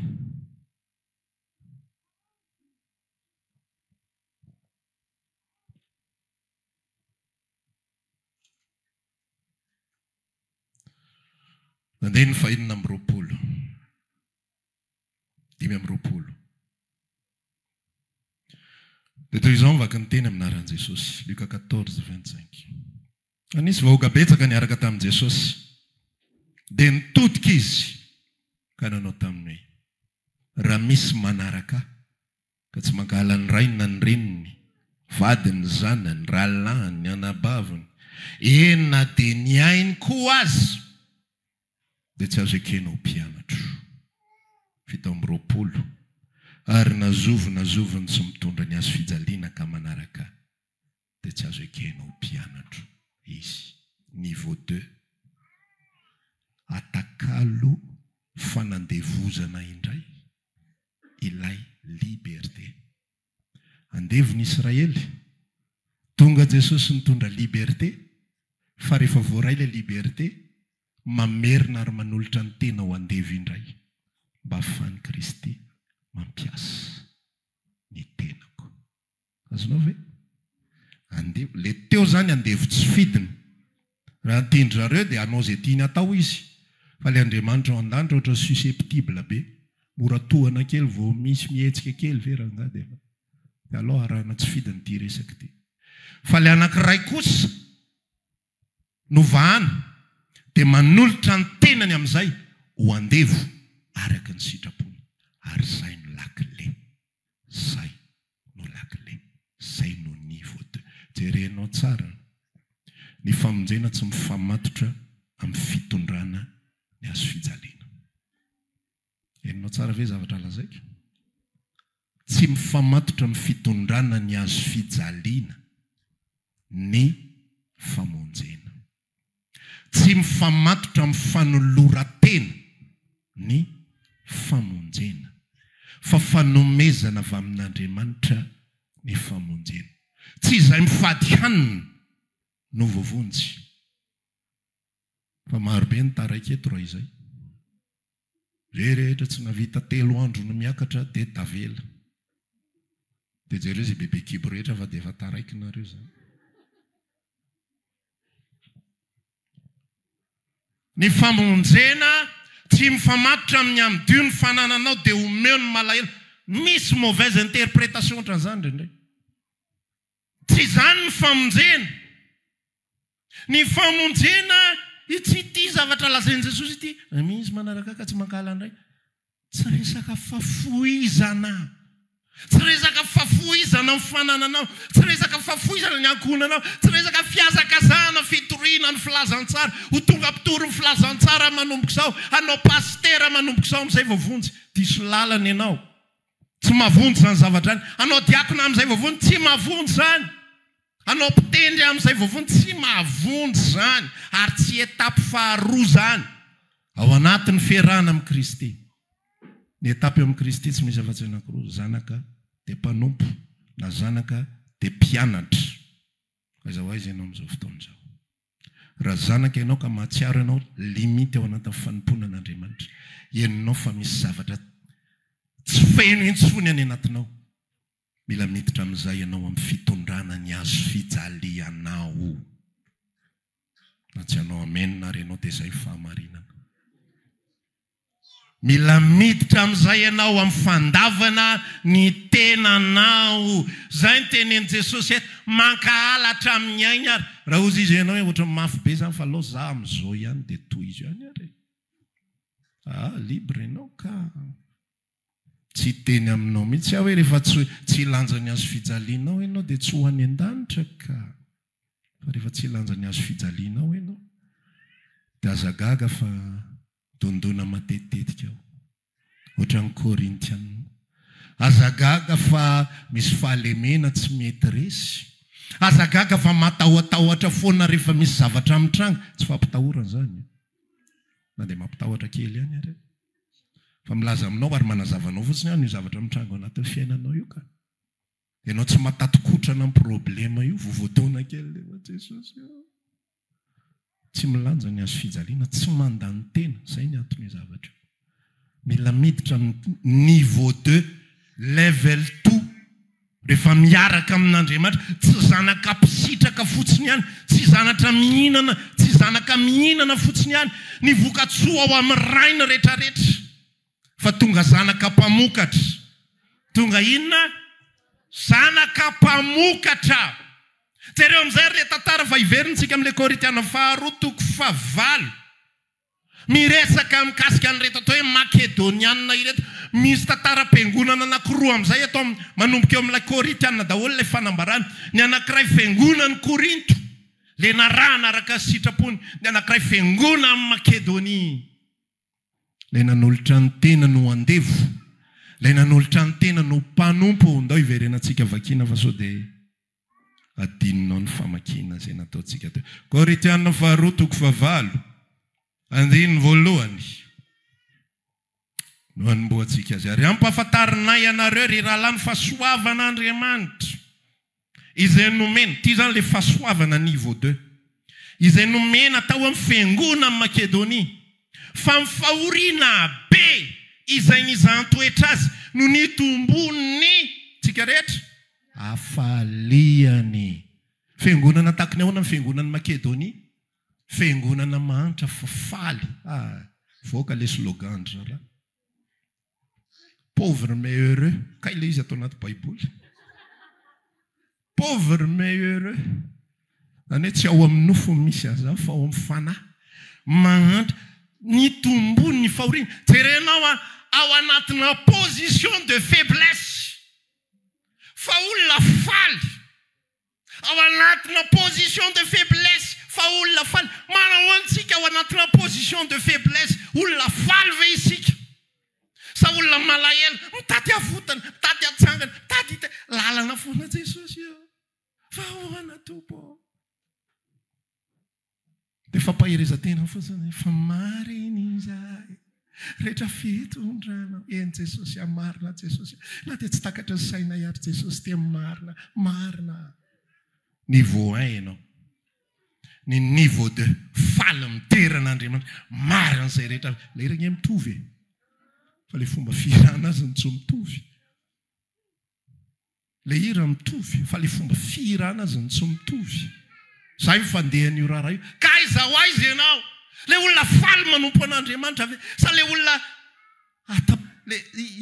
Andininy fahenina amby roapolo, 25. Dia toy izao ny vaky ny teny amin'ny anaran'i Jesosy, Lioka 14, 25. Nisy vahoaka betsaka niaraka tamin'i Jesosy. Dia nitodika izy ka nanao taminy hoe, Raha misy manaraka ahy, ka tsy mankahala ny rainy na ny reniny, vadiny, zanany, rahalahiny, anabaviny, eny na dia ny ainy koa aza, dia tsy azo ekena ho mpianatro. 27, Ary na zovy na zovy ny tsy mitondra ny hazo fijaliana ka manaraka Ahy, dia tsy azo ekena ho mpianatro izy. Niveau deux, Atakalo fanandevozana indray. ilay liberté. Andevo ny Israely, tonga Jesosy nitondra liberté, fa rehefa voaray ilay liberté, mamerina ary manolotra ny tena ho andevo indray, mba ahafahan'i Kristy mampiasa ny tenako. Azonao ve? Andevo, le teo zany andevo tsy fidiny. Raha nitendry zareo dia hanao izay tiany hatao izy. Fa le Andriamanitra ao an-danitra ohatran'ny susceptible be. Mora tohana kely vao misy mihetsika kely ve rangahy dia efa dia alao arahana tsy fidiny ity resaka ity. Fa le anankiray kosa novahana dia manolotra ny tenany amin'izay ho andevo araka ny sitrapony. Ary izay no lakile. Zay no lakile, zay no niveau de. Jerenao tsara, ny famonjena tsy mifamatotra amin'ny fitondrana ny hazo fijaliana. Henonao tsara ve zavatra lazaiko? Tsy mifamatotra amin'ny fitondrana ny hazo fijaliana ny famonjena. Tsy mifamatotra amin'ny fanoloran-tena ny famonjena, fa fanomezana avy amin'Andriamanitra ny famonjena. Tsy izay mifady hanina no voavonjy, fa marobe ny taraiky eto raha izay. Izay rehetra tsy nahavita telo andro no miakatra dia tavela. Dia jereo izay bebe kibo rehetra fa dia efa taraiky nareo izany. Ny famonjena tsy mifamatotra amin'ny amidio ny fanananao dia omeo ny malahelo. Misy mauvaise interprétation ohatran'izany indraindray. Tsy izany ny famonjena. Ny famonjena tsy ity zavatra lazain'i Jesosy ity. Raha misy manaraka ahy ka tsy mankahala ny Ray. Tsy resaka fahafoizana. Tsy resaka fahafoizana ny fanananao, tsy resaka fahafoizana ny ankohonanao, tsy resaka fihazakazahana fitoriana ny filazantsara, ho tonga mpitory ny filazantsara manomboka izao, hanao pasitera manomboka izao amin'izay vao vonjy. Diso lalana ianao. Tsy mahavonjy izany zavatra izany. Hanao diakona amin'izay vao vonjy, tsy mahavonjy izany. Hanao mpitendry amin'izay vao vonjy, tsy mahavonjy izany. Ary tsy étape faharoa izany ao anatin'ny fiarahana amin'i Kristy. Ny étape eo amin'i Kristy tsy misy afa-tsy anankiroa, zanaka dia mpanompo na zanaka dia mpianatra. Aiza ho aiza ianao amin'izao fotoana izao? Raha zanaka ianao ka mahatsiaro ianao limite ao anatin'ny fanompoana an'Andriamanitra, henonao fa misy zavatra tsy feno intsony any anatinao, mila miditra amin'izay ianao amin'ny fitondrana ny hazo fijalianao. Na tsy hanao amen ary ianao dia izay fahamarinana. Mila miditra amin'izay ianao amin'ny fandavana ny tenanao. Izay no tenenin'i Jesosy eto, mankahala hatramin'ny ainy ary. Raha hozy izy ianao hoe ohatran'ny mafy be izany fa aleo za amin'izao ihany dia tohizo ihany ary e. Ah, libre ianao ka. Tsy hiteny aminao mihitsy aho hoe rehefa tsy tsy hilanja ny hazo fijalianao ianao dia tsy ho any an-danitra ka. Fa rehefa tsy hilanja ny hazo fijalianao ianao dia aza gaga fa dondona matetitetika ao. Ohatran'ny Korintiana. Aza gaga fa misy fahalemena tsy mety resy. Aza gaga fa matahotahotra foana rehefa misy zavatra mitranga. Tsy fampitahorana izany e. Na dia mampitahotra kely ihany ary. Fa milaza aminao ary manazava anao fotsiny aho an'io zavatra mitranga ao anatin'ny fiainanao io ka. Ianao tsy mahatati-kotrana amin'ny problema io, vao voataona kely dia efa Jesosy ô. Tsy milanja ny hazo fijaliana, tsy mandany tena, izay ny anton'io zavatra io. Mila miditra amin'ny niveau deux, level two, rehefa miaraka amin'Andriamanitra, tsy zanaka mpisitraka fotsiny ihany, tsy zanatra mihinana, tsy zanaka mihinana fotsiny ihany, ny vokatsoa ao amin'ny Rainy retraretra, fa tonga zanaka mpamokatra. Tonga inona? Zanaka mpamokatra. Jereo amin'izay ary ilay tantara fa hiverina isika amin'ilay Korintiana faharoa toko fahavalo. Miresaka mikasika an'ireto atao hoe Makedoniana ireto. Misy tantaram-piangonana anankiroa amin'izay eto amin'ny, manomboka eo amin'ilay Korintiana daholo ilay fanambarana. Ny anankiray fiangonan'i Korinto, ilay narahana araka ny sitrapony. Ny anankiray fiangonan'i Makedonia, ilay nanolotra ny tenany ho andevo, ilay nanolotra ny tenany ho mpanompo. Ndao hiverenantsika vakiana fa sao dia. Adinonao ny famakiana izay nataontsika teo. Korintiana faharoa toko fahavalo, andininy voalohany no anombohantsika azy. Ary ampahafantarinay anareo, ry rahalahy, ny fahasoavan'Andriamanitra izay nomena, ity izany ilay fahasoavana niveau deux, izay nomena tao amin'ny fiangonan'i Makedonia, fa ny fahoriana be izay nizahan-toetra azy no nitombon'ny, tsika rehetra, Hafaliany. Fiangonana tahaky ny ahoana ny fiangonan'i Makedonia? Fiangonana mahantra fa faly. Ah, voaka le slogan ndry zalahy. Pauvre mais heureux. Kay le izy ato anaty baiboly. Pauvre mais heureux. Zany hoe tsy ao amin'ny nofo no misy an'izany fa ao amin'ny fanahy. Mahantra. Nitombony ny fahoriana. Jerenao ao anatina position de faiblesse. Fa olona faly ao anatina position de faiblesse, fa olona faly. Manao antsika ao anatina position de faiblesse, olona faly ve isika? Sa olona malahelo, mitady havotana, mitady hatsangana, mitady hita lalana foana Jesosy ô. Fa ahoana Tompo ô? Dia fampaherezan-tena fotsiny, fa marina izahay rehetra fitondranao. Eny Jesosy ah, marina Jesosy ah. Na dia tsy takatry ny sainay ary Jesosy dia marina, marina. Niveau un ianao. Ny niveau deux, faly midera an'Andriamanitra. Marina izay rehetra. Ilay hira anie mitovy e. Fa ilay fomba fihirana azy no tsy mitovy. Le hira mitovy fa le fomba fihirana azy no tsy mitovy. Zay ny fandehan'io raharaha io. Ka aiza ho aiza ianao? Le olona faly manompo an'Andriamanitra ve? Sa le olona atao le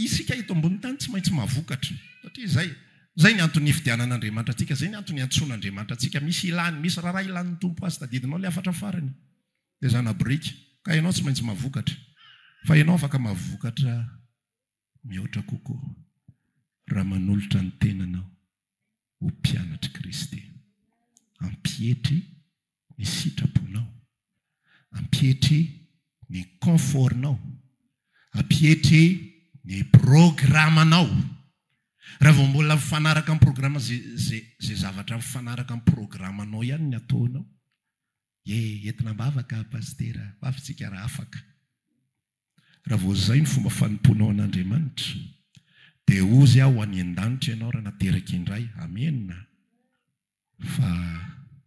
isika eto ambony tany tsy maintsy mahavokatra satria zay zay ny antony nifidianan'Andriamanitra antsika, zay ny antony iantsoan'Andriamanitra antsika. Misy ilany, misy raharaha ilan'ny Tompo azy. Tadidinao le hafatra farany? Le zana-boriky. Ka ianao tsy maintsy mahavokatra. Fa ianao afaka mahavokatra. Mihoatra kokoa raha manolotra ny tenanao ho mpianatr'i Kristy. Ampietry ny sitraponao, ampietry ny confort-nao, ampietry ny programanao. Raha vao mbola mifanaraka amin'ny programa, izay zavatra mifanaraka amin'ny programanao ihany ny ataonao. Ye, entina am-bavaka Pasitera, ho avy tsika raha afaka. Raha vao izay ny fomba fanompoanao an'Andriamanitra, dia hozy aho ho any an-danitra ianao raha nateraka indray. Amena! Fa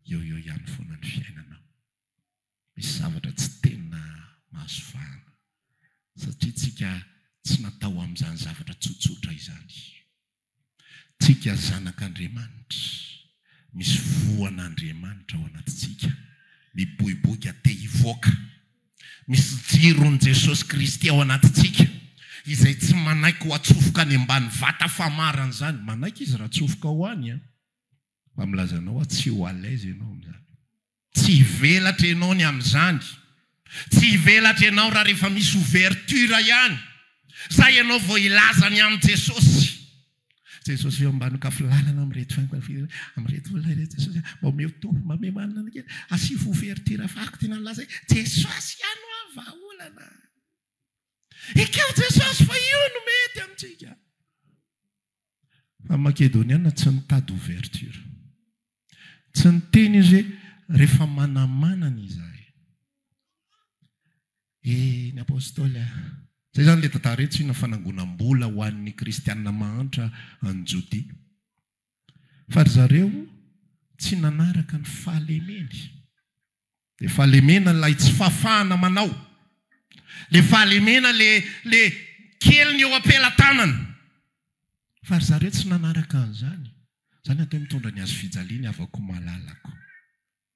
eo eo ihany foana ny fiainanao. Misy zavatra tsy tena mahazo vahana. Satria tsika tsy natao amin'izany zavatra tsotsotra izany. Tsika zanak'Andriamanitra, misy voan'Andriamanitra ao anatintsika, miboiboika te hivoaka. Misy jiron'i Jesosy Kristy ao anatintsika, izay tsy manaiky ho atsofoka any ambany vata famarana izany. Manaiky izy raha atsofoka ho any an! Fa milaza anao aho, tsy ho à l'aise ianao amin'izany. Tsy hivelatra ianao ny amin'izany. Tsy hivelatra ianao raha rehefa misy ouverture ihany. Zay ianao vao hilaza ny amin'i Jesosy. Jesosy eo mba anokafy lalana amin'ireto amin'ireto olona ireto Jesosy mba omeo Tompo mba omeo hanina kely. Asivo ouverture afahako tena milaza hoe Jesosy ihany hoa vahaolana. Ekeo Jesosy fa io no mety amintsika. Fa ny Makedoniana tsy nitady ouverture. Tsy niteny izy hoe rehefa manamanana izahay. Eh, ny Apostoly ah. Izay izany ilay tantara etsy inona fanangonam-bola ho an'ny kristiana mahantra any Jodia. Fa ry zareo tsy nanaraka ny fahalemeny. Ilay fahalemena ilay tsy fahafahana manao. Ilay fahalemena ilay ilay kely ny eo am-pelatanana. Fa ry zareo tsy nanaraka an'izany. Izany atao hoe mitondra ny hazo fijaliany havako malalako.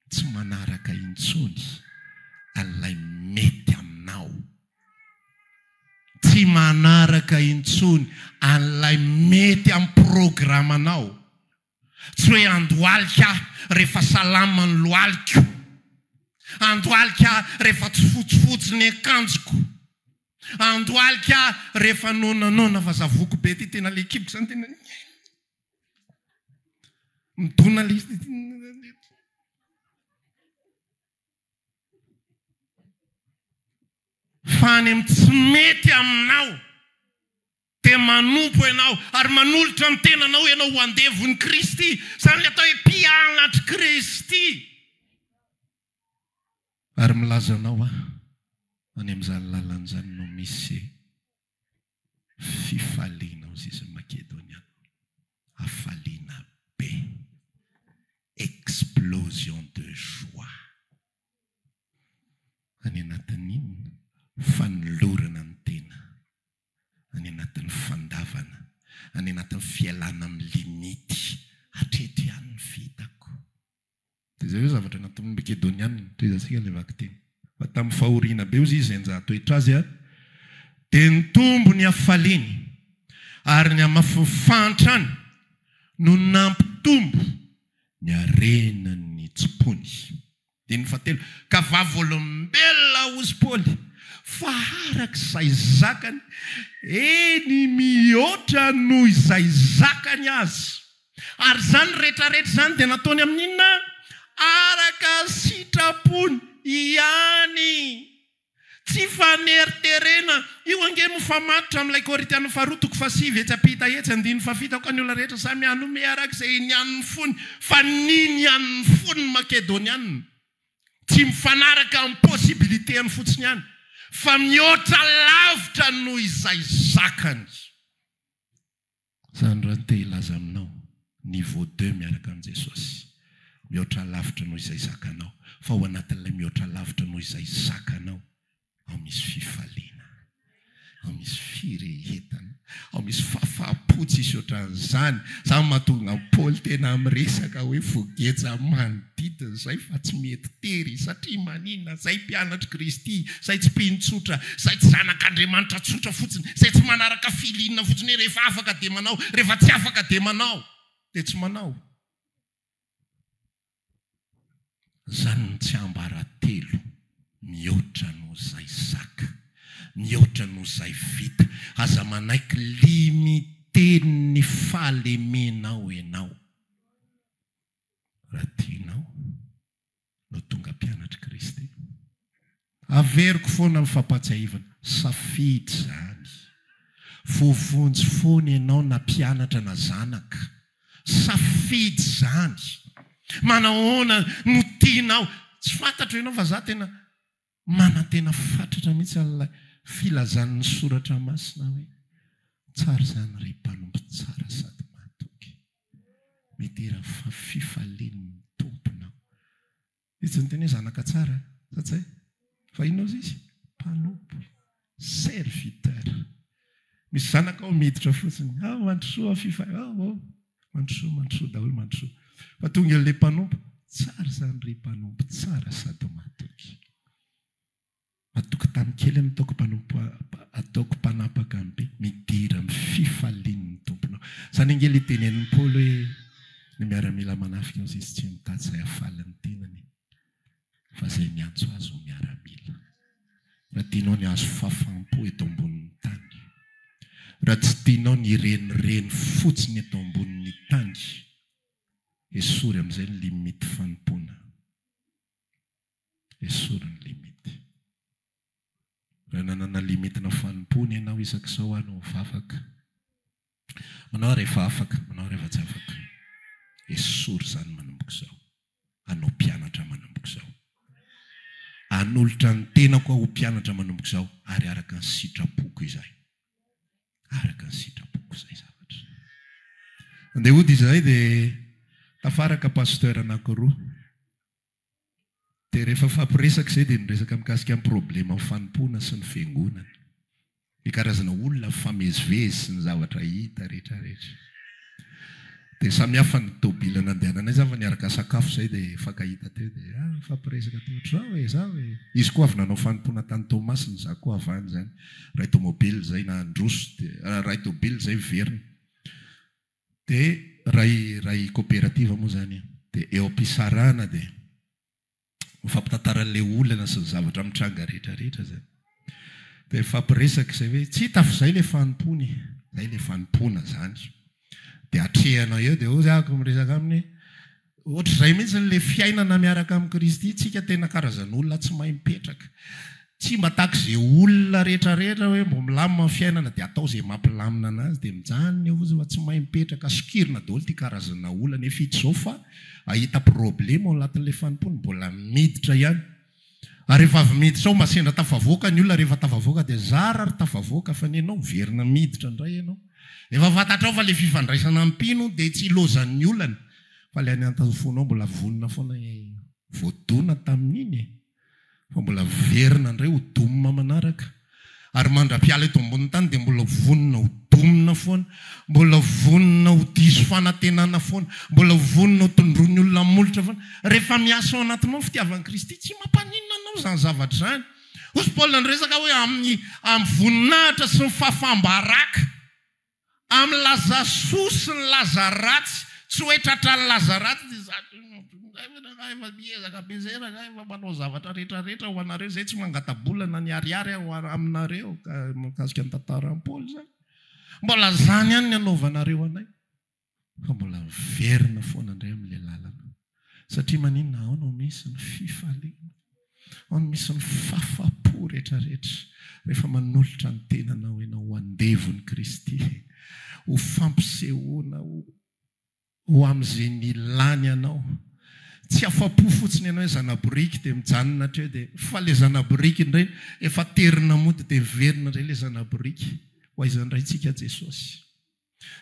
Tsy manaraka intsony an'ilay mety aminao. Tsy manaraka intsony an'ilay mety amin'ny programanao. Tsy hoe andohalika aho rehefa salama ny lohaliko. Andohalika aho rehefa tsy fotsifotsy ny akanjoko. Andohalika aho rehefa noana-noana fa zavoko be ty tena le kiboko zany tena midona le fa any amin'ny tsy mety aminao. Dia manompo ianao ary manolotra ny tenanao ianao ho andevon'i Kristy. Izany ilay atao hoe mpianatr'i Kristy. Ary milaza anao aho, any amin'izany lalana izany no misy fifaliana, hoy izy Makedoniana. Hafaliana be. Explosion de joie. Any anatin'ny inona? Fanolorana ny tena. any anatin'ny fandavana, any anatin'ny fialana amin'ny limite, hatreto ihany ny fitako. Dia izay hoe zavatra nataon'ny Makedoniana, tohizantsika ilay vakiteny. Fa tamin'ny fahoriana be, hozy izy, izay nizaha-toetra azy, dia nitombo ny hafaliany, ary ny hamafin'ny fahantrany no nampitombo ny harenan'ny tsimpony. Andininy fahatelo, Ka vavolombelona hozy Paoly, fa araka izay zakany, eny mihoatra noho izay zakany aza. Ary izany rehetrarehetra izany dia nataony amin'inona? Araka ny sitrapony ihany. Tsy faneriterena. Io ange mifamatotra amin'ilay Korintiana faharoa toko fahasivy etsy ampita etsy andininy fahafito aoka ny olona rehetra samy hanome araka izay inian'ny fony fa ninian'ny fony ny Makedoniana. Tsy mifanaraka amin'ny possibilité-ny fotsiny ihany fa mihoatra lavitra noho izay zakany. Izany raha ny te hilaza aminao, niveau deux miaraka amin'i Jesosy, mihoatra lavitra noho izay zakanao, fa ao anatin'ilay mihoatra lavitra noho izay zakanao, ao misy fifaliana, ao misy firehetana, ao misy fahafaham-po tsisy ohatran'izany. Izany mahatonga an'i Paoly tena miresaka hoe voageja manodidina izay fa tsy mety tery, satria maninona? Izay mpianatr'i Kristy, izay tsy mpino tsotra, izay tsy zanak'Andriamanitra tsotra fotsiny, izay tsy manaraka feeling fotsiny hoe rehefa afaka dia manao, rehefa tsy afaka dia manao, dia tsy manao. Izany no tsiambaratelo mihoatra noho izay zaka. mihoatra noho izay vita. Aza manaiky limiter-n'ny fahalemenao ianao. Raha tianao no tonga mpianatr'i Kristy. Averiko foana ny fampahatsiahivana, safidy izany. Voavonjy foana ianao na mpianatra na zanaka. Safidy izany. Manahoana no tianao? Tsy fantatro ianao fa za tena manantena fatratra mihitsy an'ilay filazan'ny soratra masina hoe, Tsara izany ry mpanompo tsara sady mahatoky. Midera fifalian'ny Tomponao. Izy tsy niteny hoe zanaka tsara, sa tsy zay? Fa inona ozy izy? Mpanompo, serviteur. Misy zanaka ao miditra fotsiny, ah mandrosoa fifa, ah oh, mandrosoa, mandrosoa daholo, mandrosoa. Fa tonga eo ilay mpanompo, tsara izany ry mpanompo, tsara sady matoky. Matoky tamin'ny kely aho nataoko mpanompo ataoko mpanapaka ny be, midira amin'ny fifalian'ny Tomponao. Izany ange ilay tenenin'i Paoly hoe ny miaramila manafika ozy izy tsy mitady izay hahafaly ny tenany fa izay miantso azy ho miaramila. Raha tianao ny hahazo fahafaham-po eto ambonin'ny tany, raha tsy tianao ny hirenireny fotsiny eto ambonin'ny tany, esory amin'izay ny limite fanompoana. Esory ny limite. Raha nanana limite-na fanompoana ianao isak'izao aho no mivavaka. Manao aho rehefa afaka, manao aho rehefa tsy afaka. Esory izany manomboka izao. Hanao mpianatra manomboka izao. Hanolotra ny tenako aho ho mpianatra manomboka izao ary araka ny sitrapoko izay. Araka ny sitrapoko izay zavatra. Andeha hody izahay dia tafaraka pasteur anankiroa. Dia rehefa nifampiresaka izay dia niresaka mikasika ny problema amin'ny fanompoana sy ny fiangonana. Ny karazana olona mifamezivezy sy ny zavatra hita rehetra rehetra. Dia samy hafa ny tôbila nandehananay izany fa niaraka sakafo izay dia nifankahita teo dia ah nifampiresaka teo ohatr'izao e, izao e. Izy koa avy nanao fanompoana tany Toamasina, izaho koa avy any izany. Ray tômôbila izay nandroso dia ray tôbila izay miverina. Dia ray ray coopérative moa izany e. Dia eo am-pisarahana dia mifampitantara an'ilay olana sy ny zavatra mitranga rehetra rehetra izany. Dia mifampiresaka izay hoe tsy hita fa izay ilay fanompoana e. Izay ilay fanompoana izany. Dia atrehana eo dia hoy aho miresaka aminy hoe Ohatr'izay mihitsy ilay fiainana miaraka amin'i Kristy, tsika tena karazan'olona tsy mahay mipetraka. Tsy mba tahaka izay olona rehetra rehetra hoe mbo milamina ny fiainana dia atao izay mampilamina anazy dia mijanona eo fotsiny fa tsy mahay mipetraka, sokirina daholo ity karazana olona nefa hita izao fa ahita problema ao anatin'ilay fanompoana, mbola miditra ihany. Ary rehefa avy miditra ao mba sendra tafavoaka ny olona, rehefa tafavoaka dia zara ary tafavoaka fa ny anao miverina miditra indray ianao. Efa fantatrao fa ilay fifandraisana amin'ny mpino dia tsy ilaozan'ny olana fa ilay any anatin'ny fonao mbola vonona foana hoe voadona tamin'iny e! Fa mbola miverina indray ho domina manaraka. Ary mandra-piala eto ambonin'ny tany dia mbola vonona ho domina foana, mbola vonona ho diso fanantenana foana, mbola vonona ho tondroin'ny olona molotra foana. Rehefa miasa ao anatinao ny fitiavan'i Kristy, tsy mampaninona anao izany zavatra izany. Hoy Paoly niresaka hoe amin'ny amin'ny voninahitra sy ny fahafaham-baraka. Amin'ny laza soa sy ny laza ratsy, tsy hoe tratran'ny laza ratsy dia za efa miezaka be zay rangahy efa manao zavatra rehetra rehetra ho anareo zay tsy mangata-bola na ny ariary aho aminareo ka mikasika ny tantaran'i Paoly zany. Mbola zany ihany ny anaovanareo anay. Fa mbola miverina foana indray amin'ilay lalana. Satria maninona? Ao no misy ny fifaliana. Ao no misy ny fahafapo rehetrarehetra. Rehefa manolotra ny tenanao ianao ho andevon'i Kristy, ho fampisehoana ho ho amin'izay nilany anao. Tsy afa-po fotsiny ianao hoe zana-boriky dia mijanona hatreo dia fa ilay zana-boriky indray efa terina mody dia miverina indray ilay zana-boriky. Ho aiza indray tsika Jesosy?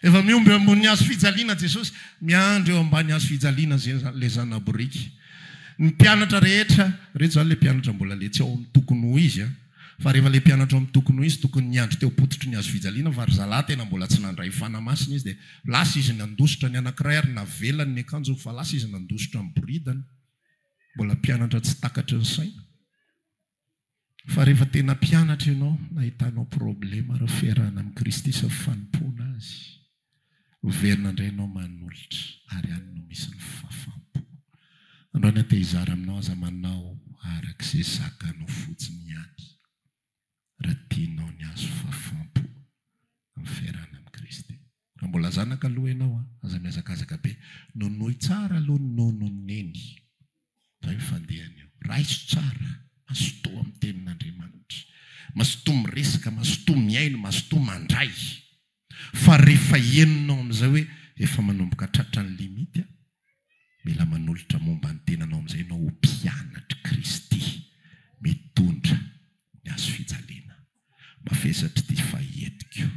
Efa mihombo eo ambonin'ny hazo fijaliana Jesosy, miandry eo ambany hazo fijaliana ilay zana-boriky. Ny mpianatra rehetra, ireto izany ilay mpianatra mbola ilay tsy ao amin'ny tokony ho izy an, fa rehefa ilay mpianatra ao amin'ny tokony ho izy tokony niandry teo am-pototry ny hazo fijaliana fa ry zalahy tena mbola tsy nandray Fanahy Masina izy dia lasa izy nandositra ny anankiray ary navelany ny akanjony fa lasa izy nandositra miboridana. Mbola mpianatra tsy takatry ny saina. Fa rehefa tena mpianatra ianao, nahitanao problema ireo fiarahana amin'i Kristy sy ny fanompoana Azy, miverina indray ianao manolotra, ary any no misy ny fahafaham-po. Androany aho te hizara aminao, aza manao araka izay zakanao fotsiny ihany, raha tianao. Raha mbola zanaka aloha ianao an, aza mihazakazaka be. Nonoy tsara aloha ny nonon'i Neny. Izay ny fandehany eo. Raiso tsara. Mazotoa amin'ny tenin'Andriamanitra. Mazotoa miresaka, mazotoa mihaino, mazotoa mandray. Fa rehefa henonao amin'izay hoe efa manomboka tratra ny limite, mila manolotra momba ny tenanao amin'izay ianao ho mpianatr'i Kristy mitondra ny hazo fijaliana. Mavesatra ity fa entiko.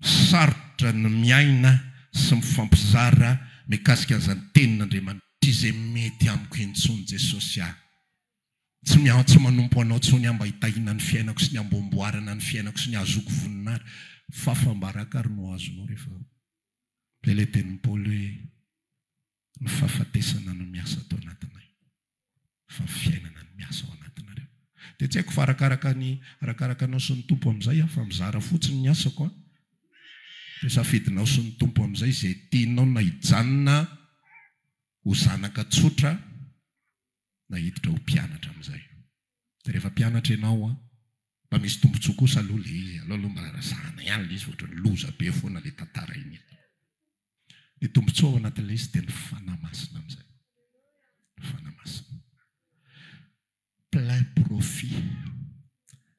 Sarotra ny miaina sy mifampizara mikasika an'izany tenin'Andriamanitra. Tsy izay mety amiko intsony Jesosy ah. Tsy miantso manompo anao tsony aho mba hitahiana ny fiainako sy ny hamboamboarana ny fiainako sy ny hahazoako voninahitra. Fahafam-baraka ary no azonao rehefa Izay ilay tenin'i Paoly hoe ny fahafatesana no miasa ato anatinay fa ny fiainana no miasa ao anatinareo. Dia tsy haiko fa arakaraka ny arakaraka anao sy ny Tompo amin'izay aho fa mizara fotsiny ny asako an. Dia safidinao sy ny Tompo amin'izay izay tianao na hijanona ho zanaka tsotra na hiditra ho mpianatra amin'izay. Dia rehefa mpianatra ianao an, mba misy tombontsoa kosa aloha ilay izy, aleo aloha mba resahana ihany ilay izy fa ohatran'ny loza be foana ilay tantara iny eto. Ny tombontsoa ao anatin'ilay izy dia ny Fanahy Masina amin'izay. Ny Fanahy Masina. Plein profit.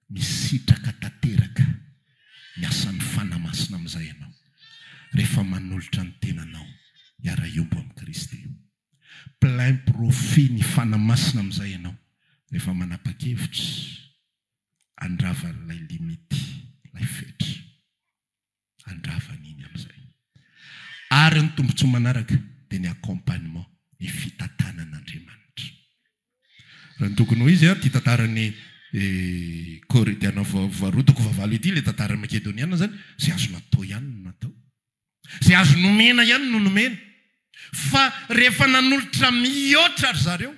Misitraka tanteraka ny asan'ny Fanahy Masina amin'izay ianao rehefa manolotra ny tenanao hiara-hiombo amin'i Kristy. Plein profit ny Fanahy Masina amin'izay ianao rehefa manapa-kevitra handrava an'ilay limite, ilay fetra. Handrava an'iny amin'izay. Ary ny tombontsoa manaraka dia ny accompagnement, ny fitantanan'Andriamanitra. Raha ny tokony ho izy, ity tantaran'ny Korintiana faharoa toko fahavalo ity, ilay tantaran'ny Makedoniana izany, izay azo natao ihany no natao. Izay azo nomena ihany no nomena. Fa rehefa nanolotra mihoatra ry zareo,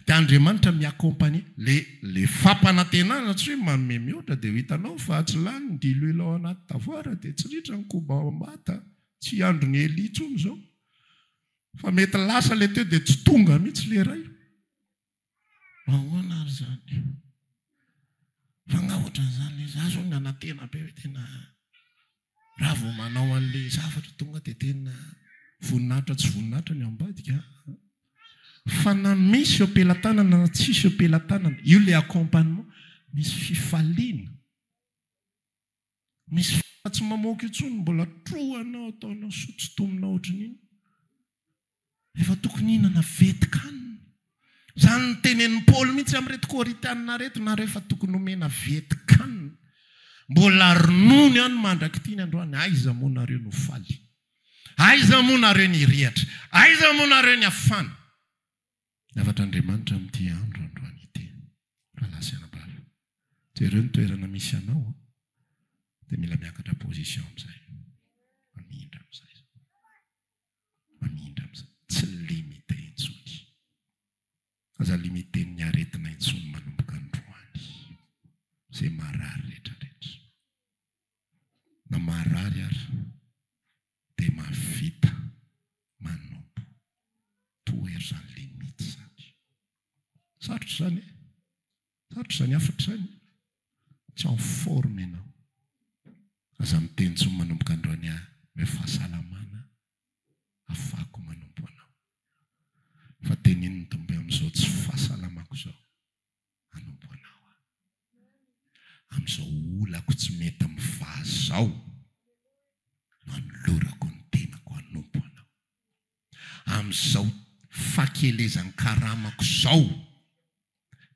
dia Andriamanitra mi-accompagner. Le, le fampanantenana tsy hoe manome mihoatra dia ho hitanao fa tsy lany ny diloilo ao anaty tavoara dia tsy ritra ny koba ao am-bata. Tsy andron'i Elia intsony izao. Fa mety lasa le teo dia tsy tonga mihitsy le iray. Ahoana ary izany? Fa angaha ohatran'izany le izy? Za zao nanantena be hoe tena raha vao manao an'le zavatra tonga dia tena voninahitra tsy voninahitra ny ao ambadika an. Fa na misy eo am-pelatanana na tsisy eo am-pelatanana, io le accompagnement, misy fifaliana. Misy fa tsy mamoaka intsony mbola trohanao ataonao sotsitomina ohatran'iny. Efa tokony hihinana vetikanina. Izany no tenenin'i Paoly mihitsy amin'ireto Korintianina ireto, nareo efa tokony homena vetikanina. Mbola ronono ihany mandrak'ity ny androany, aiza moa nareo no faly? Aiza moa nareo nirehatra? Aiza moa nareo niafana? Ny hafatr'Andriamanitra amin'ity andro androany ity, rahalahy sy anabavy, jereo ny toerana misy anao dia mila miakatra position amin'izay, mamindra amin'izay. Mamindra amin'izay. Tsy limité intsony. Aza limité-n'ny aretina intsony manomboka androany. Izay marary rehetra rehetra. Na marary ary dia mahavita manompo. Tohero izany limite izany. Sarotra izany e. Sarotra izany hafatra izany. Tsy en forme ianao. Aza miteny intsony manomboka androany ahy hoe fahasalamana afahako manompo anao. Fa teneno ny Tompo hoe amin'izao tsy fahasalamako izao hanompo anao aho. Amin'izao olako tsy mety mivaha izao no anolorako ny tenako hanompo anao. Amin'izao fakelezan-karamako izao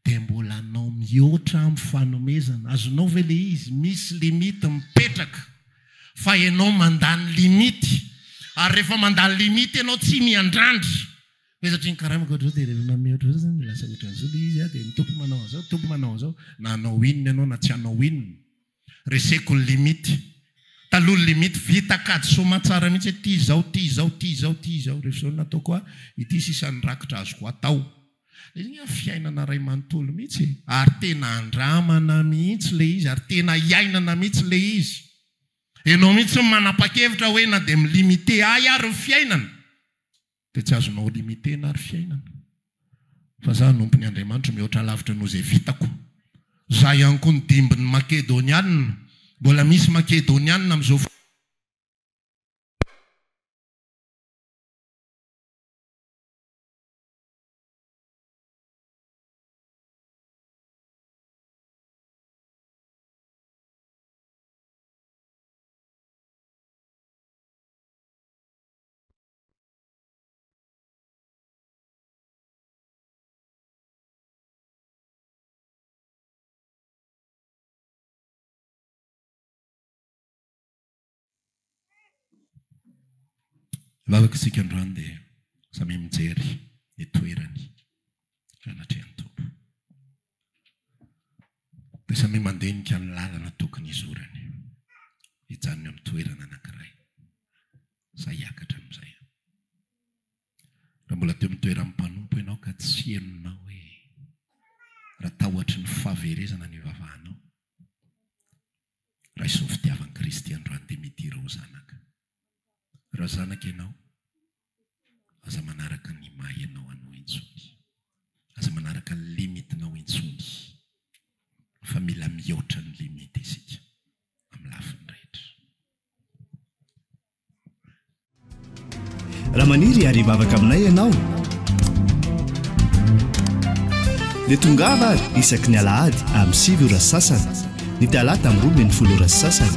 dia mbola anao mihoatra amin'ny fanomezana. Azonao ve le izy? Misy limite mipetraka fa ianao mandany limite ary rehefa mandany limite ianao tsy miandrandra hoe satria ny karamako ohatr'izao dia rehefa manome ohatr'izao zany dia lasa ohatran'izao le izy dia ny Tompo manao an'izao, ny Tompo manao an'izao. Na hanao inona ianao na tsy hanao inona, reseko ny limite. Taloha ny limite vita kajy soamantsara mihitsy hoe ity izao, ity izao, ity izao, ity izao. Rehefa izao no nataoko ahy, ity sisa ny rakitra azoko atao. Ilay izy anie fiainana iray manontolo mihitsy e! Ary tena andramana mihitsy ilay izy, ary tena iainana mihitsy ilay izy. Ianao mihitsy no manapa-kevitra hoe na dia mi-limiter ahy ary ny fiainana, dia tsy azonao limiter-na ary fiainana. Fa za hanompo ny Andriamanitro mihoatra lavitra noho izay vitako. Za ihany koa ny dimbin'ny Makedonianina. Mbola misy Makedonianina amin'izao fotoana. Vavaka isika androany dia samia mijery ny toerany eo anatrehan'ny Tompo. Dia samia mandinika ny lalana tokony hizorany, hijanona eo amin'ny toerana anankiray sa hiakatra amin'izay. Raha mbola teo amin'ny toeran'ny mpanompo ianao ka tsy henonao hoe raha tahotry ny fahaverezana no ivavahanao, raiso ny fitiavan'i Kristy androany dia midira ho zanaka. Raha zanaka ianao, aza manaraka ny maha ianao anao intsony. Aza manaraka ny limite-nao intsony fa mila mihoatra ny limite isika amin'ny lafiny rehetra. Raha maniry ary hivavaka aminay ianao dia tongava ary isaky ny alahady amin'ny 9 ora sasany, ny talata amin'ny 12 ora sasany,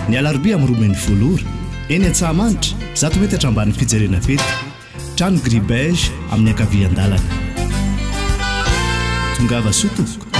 ny alarobia amin'ny 12 ora, eny Antsahamanitra, zato metatra ambanin'ny fijerena fety, trano gris beige amin'ny ankavian-dalana. Tongava soa tompoko.